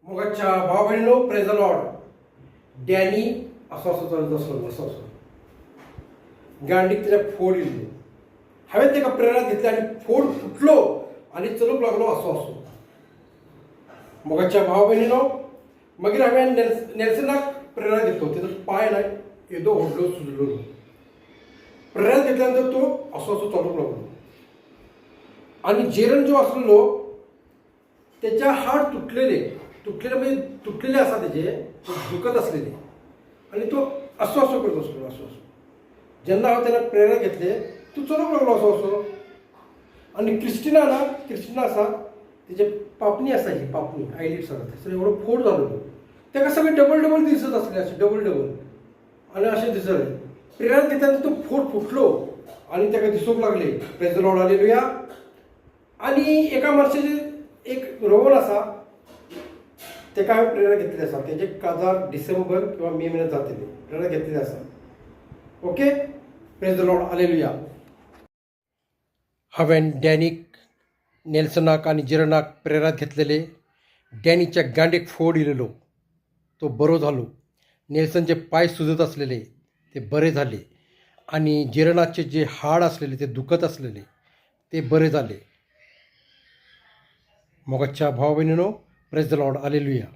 मोगाच्या भाव भयणीनो, प्रेज the Lord. Danny असो असो चलत आसलो, असो असो गांडीक त्याच्या फोड येयल्लो. हांवें ताका प्रेरणा घेतली आनी फोड फुटलो आनी चलूंक लागलो असो असो. मोगाच्या भाव भयणीनो, मागीर हांवें नेल्सनाक प्रेरणा घेतलो. तेजो पांय ना येदो व्हडलो सुजलेलो. प्रेरणा घेतल्या नंतर तो असो असो चलूंक लागलो. आनी जेरन जो आसलेलो, त्याच्या हाड तुटलेले, तुटलेले म्हणजे तुटलेले आसा तेजे, दुखत आसलेले आनी तो असो असो करत आसलो, असो असो. जेन्ना हांव तेन्ना प्रेरणा घेतले, तो चलूंक लागलो असो असो. आनी क्रिस्टिना ना, क्रिस्टिना आसा, तेजे पापणी आसा, ही पापणी, आयलिड्स आसा, थंयसर एवढो फोड जालो. ताका सगळे डबल डबल दिसत आसले, अशें डबल डबल आनी अशें दिसले. प्रेरणा घेतल्यानंतर तो फोड फुटलो आनी ताका दिसूंक लागले. Praise the Lord, hallelujah. आनी एका मनशाचे एक रोवन आसा, ताका हांवें प्रेरणा घेतलेली आसा. तेजे काजार डिसेंबर किंवा मे म्हयन्यात जातले. प्रेरणा घेतलेली आसा. Okay, praise the Lord, hallelujah. हांवें डॅनीक, नेल्सनाक आनी जिरनाक प्रेरणा घेतलेले. डॅनीच्या गांडीक फोड येयलेलो, तो बरो जालो. नेल्सनचे पांय सुजत आसलेले, ते बरे जाले आनी जिरणाचे जे हाड आसलेले, ते दुखत आसलेले, ते बरे जाले. मोगाच्या भाव भयणीनो, प्रेज the Lord, hallelujah.